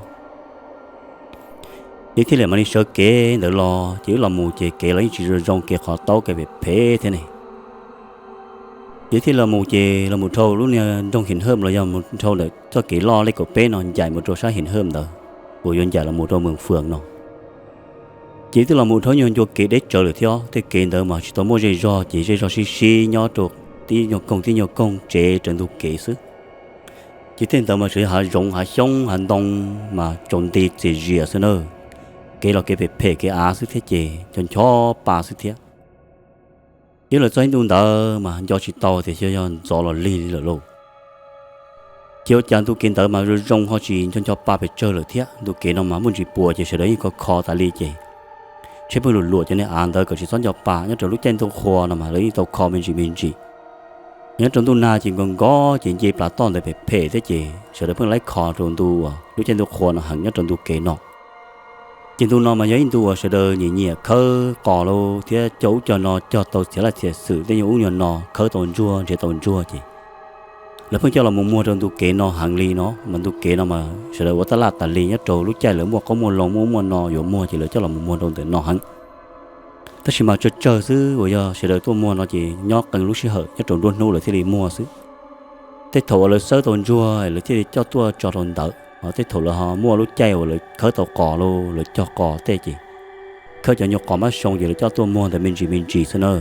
Ces thiaj li mam li sawv kev ntawd los ces wb los mus ces kev los yeej tsis zoo zoo, kev qhov taub kev phem phem thiab ne. Ces thiaj los mus ces los mus dhau lub niag nroog Him Hawj los yog mus dhau ntawm txoj kev loj lej kaum peb no ncaim mus rau sab Him Hawj ntawd, uas yuav ncaim los mus rau Mws Fwm no. Ces twb los mus dhau nyuag ncua kev deb tsawv lawm thiab, tej kev ntawd mas tsis tau muaj zej zog ces zej zog sib sib nyob rau tib nyuag koog tib nyuag koog tsev raws ntug kev xwb. Ces tej ntawd mas tseem yog hav zoov hav xyoob hav ntoo mas tsaus nti txias zias xwb na. Kev los kev phem phem kev av xwb thiab ces ncho ncho pa xwb thiab. Ces lawv txog ib ntu ntawd mas nco tsis tau tias xyov yog ntxov los lig li lawm lauj. Ces ua cas ntu kev ntawd mas zoo zoo ho tsis nco nco pa pes tsawg lawm thiab. Ntu kev no mas muaj ntsis puas ces sawv daws yeej kho kho tas li ces tsheb pheej luam luam cov niag av ntawd kom tsis txhob nco pa. Nyob rau lub caij ntuj qhua no mas lawv yeej tau kho me ntsis me ntsis. Nyob rau ntuj nag ces nkaus nkaus ces nce plas toj ntawd phem phem thiab ces sawv daws pheej laib kho rau ntu uas lub caij ntuj qhua no heev nyob rau ntu kev no. Ces ntu no mas yog ib ntu uas sawv daws nyiam nyiam khawb qos lauj thiab cog ub cog no cog tau txiav laj txiav xwm tej nyuag ub nyuag no khawb tau ntsuag nrhiav tau ntsuag ces lawv pheej coj los mus muag rau ntu kev no heev li no. Mas ntu kev no mas sawv daws ua tab laj tas li nyob rau lub caij lawv muaj qoob muaj loo muaj ub muaj no yuav muag ces lawv coj los mus muag rau ntawm no heev. Tab sis mas tsawg tsawg xwb uas yog sawv daws tuaj muag no ces nyob qee lub sij hawm nyob rau nruab hnub lawv thiaj li muag xwb. Tej thaum uas lawv xawb tau ntsuag lawv thiaj li coj tuaj tso rau ntawd, ho tej thaum lawv ho muaj lub caij uas lawv khawb tau qos lauj lawv cog qos tej ces khawb cov nyuag qos mab xyoo ces lawv coj tuaj muag ntawd me ntsis me ntsis xwb na.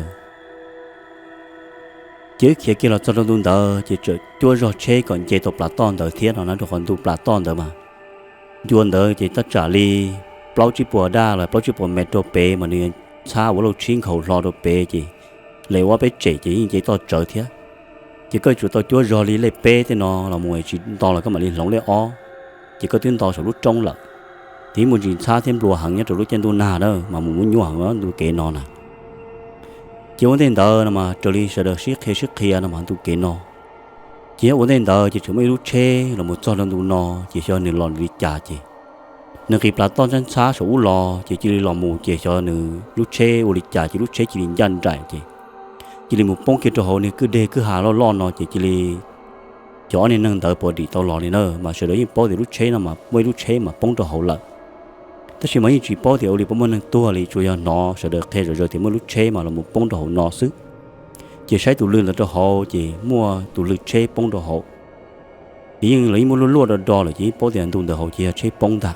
Ces wb khiav kiag los txog rau ntu ntawd ces txawm cuab zog tsheb kom nce tau plas toj ntawd thiab no na, rau qhov ntu plas toj ntawd mas ncua ntawd ces tab tsam li plaub tsib puas daj los plaub tsib puas mev rau pem mas nws ntxhab ua lauj tshib nkhaus hlo rau pem ces lem ua peb tsem ces yeej nce toj tsawv thiab. Ces koj yuav tsum tau cuab zog li lej peb tej no los mus es tsis nto los koj mam li hloov lej ob, ces koj twb nto saum lub roob lawm. Ces yeej muaj ntsis ntxhab thiab nplua heev nyob rau lub caij ntuj nag na mas mus muab nyuaj heev ntu kev no na. Ces ua ntej ntawd no mas raws li sawv daws sib qhia sib qhia no mas ntu kev no ces yog ua ntej ntawd ces tseem muaj ib lub tsheb los mus txog rau ntu no ces xyov nws los li cas ces nws nqis plas toj ntxhab ntxhab saum ub los ces cia li los mus ces xyov nws lub tsheb ua li cas ces lub tsheb cia li ncaj nraim ces cia li mus poob kiag rau hauv niag kwj deg kwj ha loj loj no ces cia li xyov ob niag neeg ntawd puas dim tau los li na, mas sawv daws yeej paub tias lub tsheb no mas muaj ib lub tsheb mas poob rau hauv lawm. Tab sis mas yeej tsis paub tias ua li puas muaj neeg tuag li, tsuas yog hnov sawv daws qhia zom zaws tias muaj lub tsheb mas los mus poob rau hauv no xwb. Ces saib tus lw ntawd rau hauv ces muaj tus lw tsheb poob rau hauv. Ces yeej lawv yeej muab luaj luaj do do lawm ces yeej paub tias ntu ntawd hauv ces yog tsheb poob ntag.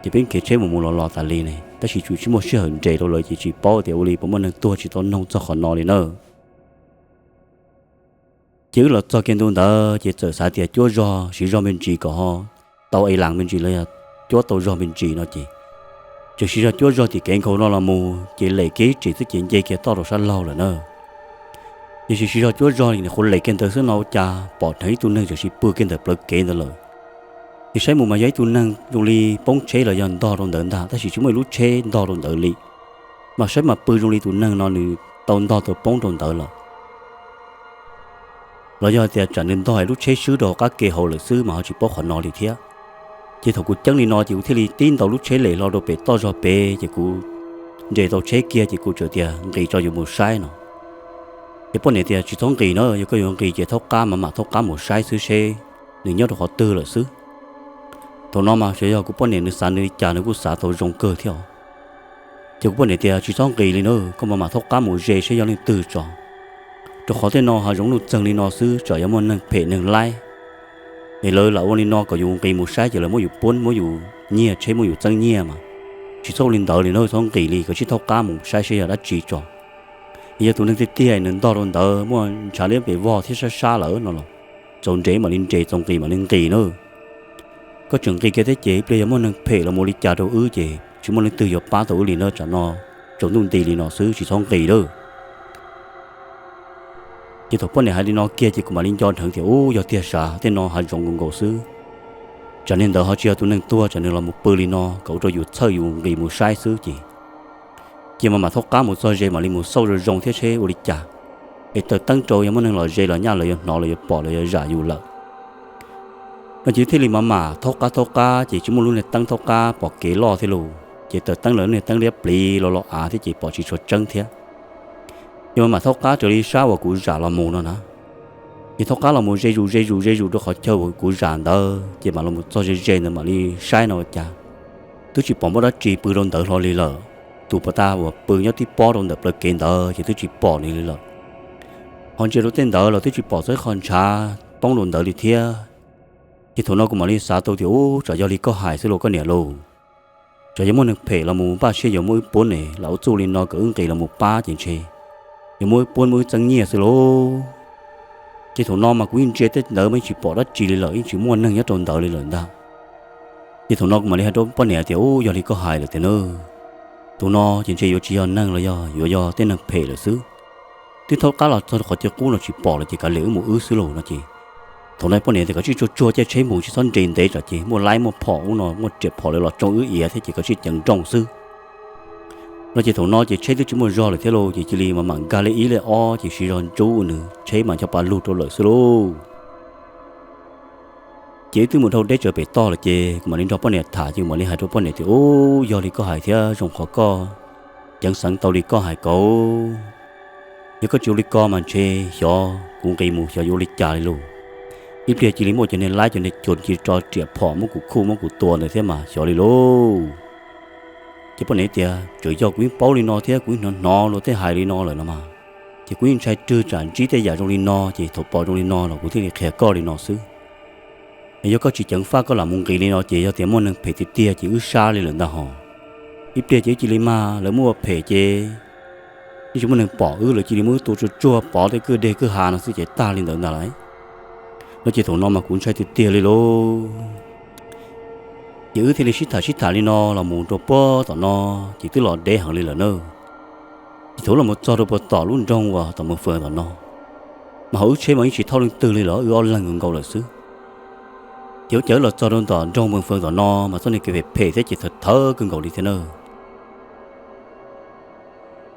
Ces peb khiav tsheb mus mus los los tas li ne, tab sis tsuas tsis muaj sij hawm nres rau lawv ces tsis paub tias ua li puas muaj neeg tuag tsis tau noog txog qhov no li na. Ces wb los txog kiag ntu ntawd ces txawm xav tias cuab zog siv zog me ntsis kom ho tau es las me ntsis los yog cuab tau zog me ntsis no ces tseem siv zog cuab zog tim kev nkhaus no los mus ces lem kiag ib ris xwb ces nce kiag toj rau sab laug lawm na. Ces siv siv zog cuab zog li nim qhuav lem kiag ntawd xwb no ua cas pom dheev ib tug neeg tseem sis pw kiag ntawm plawv kev ntawd lawm. Ces saib mus mas yog ib tug neeg zoo li poob tsheb los yog ntog rau ntawd ntag, tab sis tsis muaj ib lub tsheb ntog rau ntawd li. Mas saib mas pw zoo li tus neeg no nws tau ntog tau poob rau ntawd lawm, los yog tias tsam nws ntog es lub tsheb swb rau hauv qab ke hauv lawm xwb mas ho tsis paub qhov no li thiab. Ces thaum kuv ceeb li no ces kuv thiaj li tib ntaus lub tsheb lem hlo rau pem toj zog pem ces kuv nres tau tsheb kiag ces kuv txawm tias nqis tso yuav mus saib no. Ces poj niam tias tsis txhob nqis na, yog koj yuav nqis ces thaub qab mas mam thaub qab mus saib xwb seb nws nyob rau qhov twg lawm xwb. Thaum no mas xyov yog kuv poj niam nws xav nws li cas nws kuj xav tau zoo kawg thiab os. Ces kuv poj niam tias tsis txhob nqis li na, koj mas mam thaub qab mus ze seb yog leej twg tso. Rau qhov tej no hav zoov nuj txeeg li no xwb tsam yuav muaj neeg phem neeg laib. Es lawv lam ua li no kom yus nqis mus saib ces lawv muab yus puab muab yus nyiag tsheb muab yus txeeb nyiaj mas. Tsis txhob ua li ntawd li na, txhob nqis li, koj tsij thaub qab mus saib seb yog dab tsi tso. Es yog tus neeg tiag tiag nws ntog rau ntawd muaj ntshav liab pes vog thiab sab sab lawm no los txaus nres mam li nres, txaus nqis mam li nqis na. Koj tseem nqis kiag thiab ces ib pliag yog muaj neeg phem los mus li cas rau wb ces tsis muaj leej twg yuav pab tau wb li na, tsam no tsaus ntuj nti li no xwb tsis txhob nqis lawm. Ces thaum poj niam hais li no kiag ces kuv mam li nco dheev tias ub yog tiag sav, tej no hav zoov nkaus nkaus xwb. Tsam niag ntawd ho tsis yog tus neeg tuag, tsam nws los mus pw li no kom ua rau yus txhawj yus nqis mus saib xwb ces. Ces mas mam thaub qab mus txog ze mam li mus xauj zoo zoo thiab seb ua li cas. Es taws teeb rau yog muaj neeg los ze los nyaj lawv yuav hnov los yuav pom los yuav zam yus lawm. No ces thiaj li mam mam thaub qab thaub qab ces tsis muaj lub niag teeb thaub qab pom kev loj thiab lauj, ces taws teeb lawv lub niag teeb liab pliv los los av thiab ces pom tsis tshua tseeb thiab. Ces mam mam thaub qab raws li sab uas kuv zam los mus no na. Ces thaub qab los mus ze zus ze zus ze zus rau qhov chaw uas kuv zam ntawd ces mam los txog ze ze ntawd mam li saib no ua cas twb tsis pom muaj dab tsi pw rau ntawd hlo li lawm. Tus puag ta uas pw nyob tib pob rau ntawm plawv kev ntawd ces twb tsis pom nws li lawm. Ho ntsia rau tej ntawd los twb tsis pom txog ib qho ntshav poob rau ntawd li thiab. Ces thaum no kuv mam li xav tau tias ub tsam yog li koj hais xwb lauj koj niam lauj. Tsam yog muaj neeg phem los mus npaj siab yuav muab wb puab ne, lam ua txuj li no kom wb nqis los mus pab ces ntshe yuav muab wb puab muab wb txeeb nyiaj xwb lauj. Ces thaum no mas kuv yeej ntsia tej ntawd mas yeej tsis pom dab tsi li lawm, yeej tsis muaj neeg nyob rau ntawd li lawm ntag. Ces thaum no kuv mam li hais rau poj niam tias ub yog li koj hais lawm tiag na, tus no ces ntshe yuav tsis yog neeg los yog yuav yog tej neeg phem lawm xwb. twb thaub qab los txog qhov chaw qub no tsis pom lawm ces kav liam wb mus wb xwb lauj no ces thaum no poj niam tias kom tsij tsuag tsuag caij tsheb mus tsis txhob nres ntev tsam ces muaj laib muaj phom ub no muaj riam phom lawv los tsoo wb iav thiab ces kom tsij ceev nrooj xwb no ces thaum no ces tsheb twb tsis muaj zog lawm thiab lauj ces cia li mam mam nkag li ib li ob ces siv zog ntsub nws tsheb mas ncho pa lug rau lawm xwb lauj. Ces wb twb mus dhau deb tsawv pem toj lawm ces kuv mam li nrog poj niam tham ces kuv mam li hais rau poj niam tias, Ub, yog li koj hais thiab zoo qhov koj ceev xeev tau li koj hais kauv. Yog koj tsis ua li ko mas ntshe xyov kuv nqis mus xyov yuav ua li cas li lauj. Ib pliag cia li muaj cov niag laib cov niag cua cia li tso riam phom muab kuv khuj muab kuv tua ntawd thiab mas xyov li lauj. Ces poj niam tias, Tseem yog kuv yeej paub li no thiab kuv yeej hnov hnov luag tej hais li no lawm no mas, ces kuv yeej ntshai rwg tsam ntsib tej yam zoo li no ces thaum pom zoo li no los kuv thiaj li qhia koj li no xwb. Yog koj tsis ceev faj koj lam mus nqis li no ces yog tias muaj neeg phem tiag tiag ces wb sab li lawm ntag hos. Ib pliag ces wb cia li mag lawv muab ua phem ces yeej tsis muaj neeg pom wb, lawv cia li muab wb tua tsuag tsuag pov tej kwj deg kwj ha no xwb ces tag li ntawd ntag lauj. No ces thaum no mas kuv ntshai tiag tiag li lauj. Ces wb thiaj li sib tham sib tham li no los mus rau puag tom no ces twb los deb heev li lawm na. Ces thaum los mus txog rau puag tom lub nroog uas tom Moos Fee tom no, mas hauv wb tsheb mas yeej tsis thauj leej twg li los wb ob leeg nkaus lawm xwb. Ces ua cas wb los txog rau tom nroog Moos Fee tom no mas txoj niag kev phem phem thiab ces thawv thawv kawg nkaus li thiab na.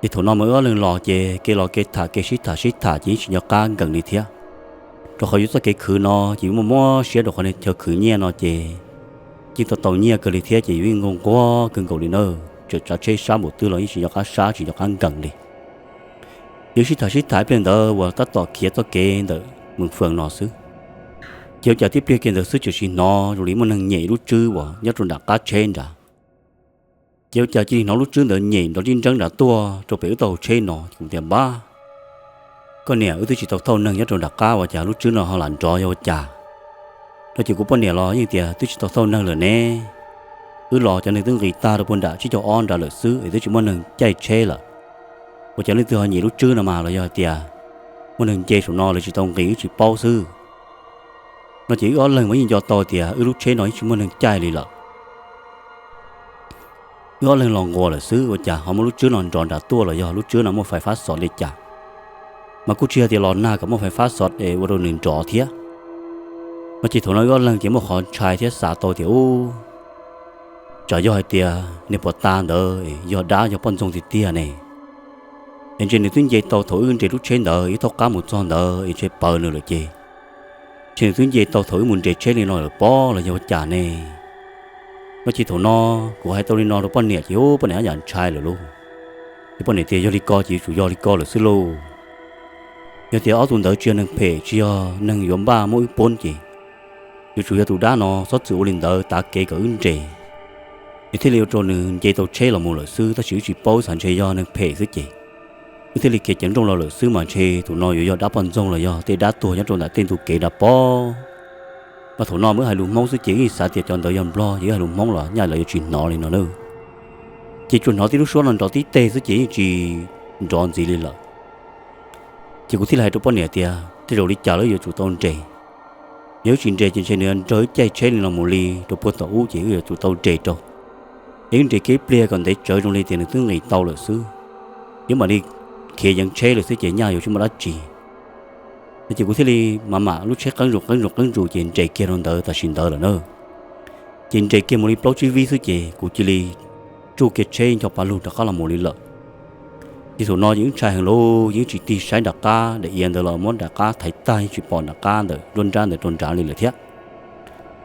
Ces thaum no mas wb ob leeg los ces kev los kev tham kev sib tham sib tham ces yeej tsis nco qab nkees li thiab. Rau qhov yus txoj kev khwv no ces yus muaj muab siab rau qhov niag chaw khwv nyiaj no ces yeej tau tau nyiaj kawg li thiab ces yus yeej nquag nquag kawg nkaus li na. Tseem tsav tsheb sab npaum twg los yeej tsis nco qab sab tsis nco qab nkees li. Ces wb sib tham sib tham ib pliag ntawd uas tab tom khiav txoj kev ntawm Moos Fee no xwb, ces ua cas tib pliag kiag ntawd xwb tseem sim hnov zoo li muaj neeg nyem lub tswb uas nyob rau nram qab tsheb nrad. Ces ua cas cia li hnov lub tswb ntawd nyem nrov nrib nreeb nram tuaj rau pem wb taub hau tsheb no, kuv tias, Npab, koj niam, wb twb tsis tau thauj neeg nyob rau nram qab ua cas lub tswb no ho lam nrov yog ua cas? No ces kuv poj niam los yeej tias, Twb tsis tau thauj neeg lawm ne, wb los cov neeg twb nqis tag rau puag nram tsib caug ob nrad lawm xwb es twb tsis muaj neeg caij tsheb lawm. Ua cas leej twg ho nyem lub tswb no mas los yog hais tias muaj neeg nce saum no lawv tsis tau nqis wb tsis paub xwb. No ces wb ob leeg mas yeej nco tau tias wb lub tsheb no yeej tsis muaj neeg caij li lawm. Wb ob leeg los nquas lawm xwb ua cas ho muaj lub tswb no nrov nram tuaj los yog lub tswb no muaj fais fab xov li cas, mas kuj tsis yog tias los nag kom muaj fais fab xov es ua rau nws nrov thiab. No ces thaum no wb ob leeg ces muaj qhov ntshai thiab xav tau tias ub, tsam yog hais tias niag puas tas ntawd yog dab yog poj ntxoog tiag tiag ne, es ntshe nws twb nce tau thaum wb nres lub tsheb ntawd wb thaub qab mus txog ntawd es ntshe pawv nws lawm ces, ntshe nws twb nce tau thaum wb mus nres tsheb li no lawm pob los yog ua cas ne. No ces thaum no kuv hais tau li no rau poj niam ces ub poj niam ob yam ntshai lawm lauj. Ces poj niam tias yog li ko ces yuav tsum yog li ko lawm xwb lauj. Yog tias ob tug ntawd tsis yog neeg phem tsis yog neeg yuav npaj muab wb poob ces yuav tsum yog tus dab no txhob txwm ua li ntawd tav kev kom wb nres, es thiaj li ua rau nws nce tau tsheb los mus lawm xwb tab sis wb tsis paub xav ntshe yog neeg phem xwb ces wb thiaj li khiav ceev nrooj los lawm xwb mas ntshe tus no yuav yog dab poj ntxoog los yog tej dab tuag nyob rau ntawm tej ntu kev nrad pob. Mas thaum no mas wb hais lus Hmoob xwb ces wb yeej xav tias cov ntawd yog Nplog ces wb hais lus Hmoob los nyaj lawv yuav tsis hnov li no na. Ces tsuas hnov tib lub suab no nrov tib teg xwb ces yeej tsis nrov ntxiv li lawm. Ces kuv thiaj li hais rau poj niam tias tej zaum li cas los yuav tsum tau nres. Yog wb tsis nres ces ntshe nws nrog wb caij tsheb li no mus li rau puag tom ub ces wb yuav tsum tau nres rau. Es wb nres kiag ib pliag kom ntev tsawv zoo li tias nws twb nqis tau lawm xwb, wb mam li khiav yeev tsheb lawm xwb ces nyaj yuav tsis muaj dab tsi. No ces kuv thiaj li mam mam lub tsheb qeeb zus qeeb zus qeeb zus ces nres kiag rau ntawd tam sim ntawd lawm na. Ces nres kiag mus li plaub tsib vib xwb ces kuv cia li tsuj kiag tsheb ncho pa lug rov qab los mus li lawm. Ces thaum no ces wb ntshai heev lauj, yeej tsis tig saib nram qab daim iav ntawd los muab nram qab thaiv tag yeej tsis pom nram qab ntawm nruab nrab ntawd rau nrad li lawm thiab.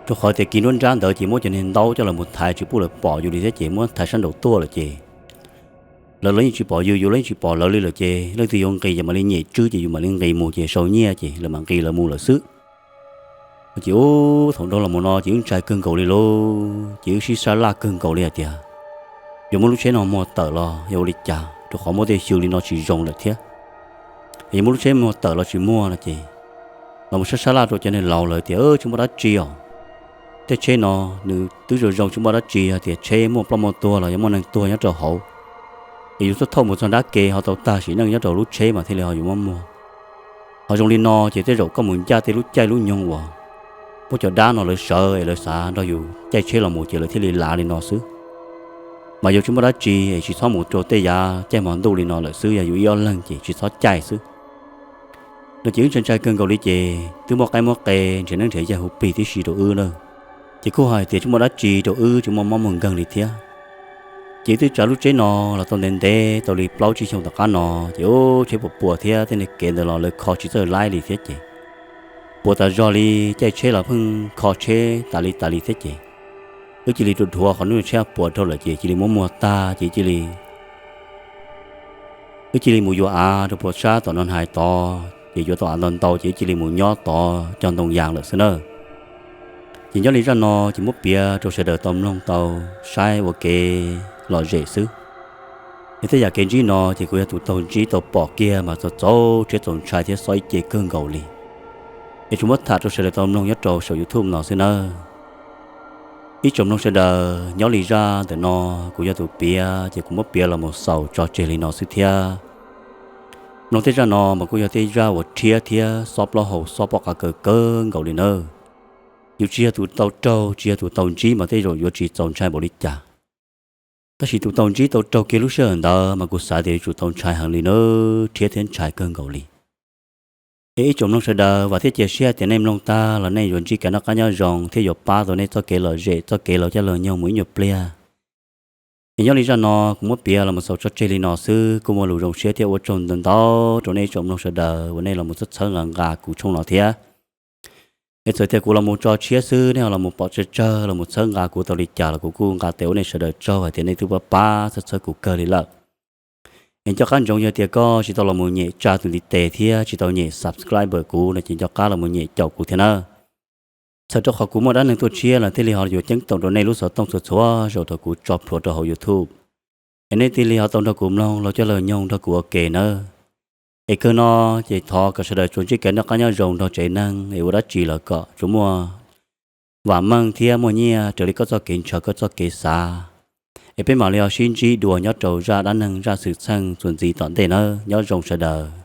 Rau qhov tias kis nruab nrab ntawd ces muab cov niag ntaub coj los mus thaiv tsis pub lawv pom yus li thiab ces muab thaiv sab nraum tuaj lawm ces lawv los yeej tsis pom yus, yus los yeej tsis pom lawv li lawm ces leej twg yuav nqis ces mam li nyem tswb ces yus mam li nqis mus ces sau nyiaj ces lawv mam nqis lawv mus lawm xwb. Ces ub thaum nrog los mus no ces wb ntshai kawg nkaus li lauj, ces wb sib sab laj kawg nkaus li hais tias yuav muab lub tsheb no muag tawm los yog ua li cas rau qhov muaj tej xyw li no tsis zoo lawm thiab. Yuav muab lub tsheb muag tawm los tsis muag no ces los mus sab sab laj rau cov niag laus lawv tias tsis muaj dab tsi os. Tej tsheb no nws twb zoo zoo tsis muaj dab tsi, hais tias tsheb muaj ploj muaj tuag los yog muaj neeg tuag nyob rau hauv, es yus txhob thauj mus txog nrab ke ho tau tag sim neej nyob rau lub tsheb mas thiaj li ho yuav muab muag. Ho zoo li no ces tej zaum koj mus ncaj tej lub caij lub nyoog uas muab cov dab no lawv sawv es lawv xav nrog yus caij tsheb los mus ces lawv thiaj li lav li no xwb. Mas yus tsis muaj dab tsi es tsis txhob mus rau tej yav caij hmo ntuj li no lawm xwb, yog yus ib ob leeg ces tsis txhob caij xwb. No ces wb ntshai ntshai kawg nkaus li ces twb muaj qaib muaj qe nrhiav neeb nrhiav yaig hu plig tib si rau wb na. Ces kuj hais tias tsis muaj dab tsi rau wb, tsis muaj mob muaj nkeeg li thiab. Ces wb twb tsav lub tsheb no los tau ntev ntev tau li plaub tsib xyoos tom qab no, ces ub tsheb puas puas thiab tej kev ntawd los lawv kho tsis txawj laib li thiab ces puas tas zog li, caij tsheb los pheej kho tsheb tas li tas li thiab ces wb cia li dhuav qhov ntawd tsheb puas dhau lawm ces cia li muab muag tag ces cia li wb cia li mus yuav av rau puas sab tom no hais tod ces yuav tau av ntau ntau ces wb cia li mus nyob tod cog ntoo yas lawm xwb na. Ces nyob li zaj no ces muab piav rau sawv daws tau mloog tau saib ua kev lom zem xwb. Es tej yam kev ntsib no ces kuv yog tus taug ntsib tau pom kiag mas txaus txaus rhiab txaus ntshai thiab xob ib ce kawg nkaus li. Es tsuas muab tham rau sawv daws tau mloog nyob rau saum YouTube no xwb nawb. Ib tsoom mloog sawv daws, nyob li zaj ntawm no kuv yog tus piav ces kuv muab piav los mus xaus tso tseg li no xwb thiab. Mloog tej zaj no mas kuj yog tej zaj uas rhiab thiab xob plaub hau xob pob qa kawg kawg nkaus li nawb. Yus tsis yog tus tau raug tsis yog tus tau ntsib mas tej zaum yuav tsis txaus ntshai npaum li cas. Tab sis tus tau ntsib tau raug kiag lub sij hawm ntawd mas kuv xav tias yuav tsum tau ntshai heev li nawb, rhiab thiab ntshai kawg nkaus li. Es ib tsoom mloog sawv daws, vam thiab cia siab tias nej mloog tag los nej yuav ntsib kev noj qab nyob zoo thiab yuav pab tau nej txoj kev lom zem txoj kev laug caij laug nyoog mus ib nyuag pliag. Es nyob li zaj no kuv muab piav los mus xaus tso tseg li no xwb, kuj muaj lus zoo siab thiab ua tsaug ntau ntau rau nej ib tsoom mloog sawv daws uas nej los mus txhawb txhawb nqa nqa kuv tshooj no thiab. Es txawm tias kuv los mus tso tshiab xwb nej ho los mus pom tsawg tsawg los mus txhawb nqa kuv tau li cas los kuv kuj nqa tes ua nej sawv daws tsaug hais tias nej twb pab pab txhawb txhawb kuv kawg li lawm. Es nco qab ntsoov yog tias koj tsis tau los mus nyem tsa tus ntiv tes thiab tsis tau nyem subscribe kuv no ces nco qab los mus nyem caum kuv thiab nawb. Txhawm rau qhov kuv muaj dab neeg tuaj tshiab los thiaj li ho yuav ceeb toom rau nej lub xov tooj txhua txhua zaus thaum kuv tso plhuav rau hauv YouTube. Es nej thiaj li ho tau nrog kuv mloog laug caij laug nyoog nrog kuv ua ke nawb. Es kawg no ces thov kom sawv daws tsuas ntsib kev noj qab nyob zoo nrog tsev neeg es ua dab tsi los kom tsuas muaj vam meej thiab muaj nyiaj raws li koj txoj kev ntshaw koj txoj kev xav. Es peb mam li ho sib ntsib dua nyob rau zaj dab neeg zaj xwm txheej txuas ntxiv tom ntej nawb, nyob zoo sawv daws.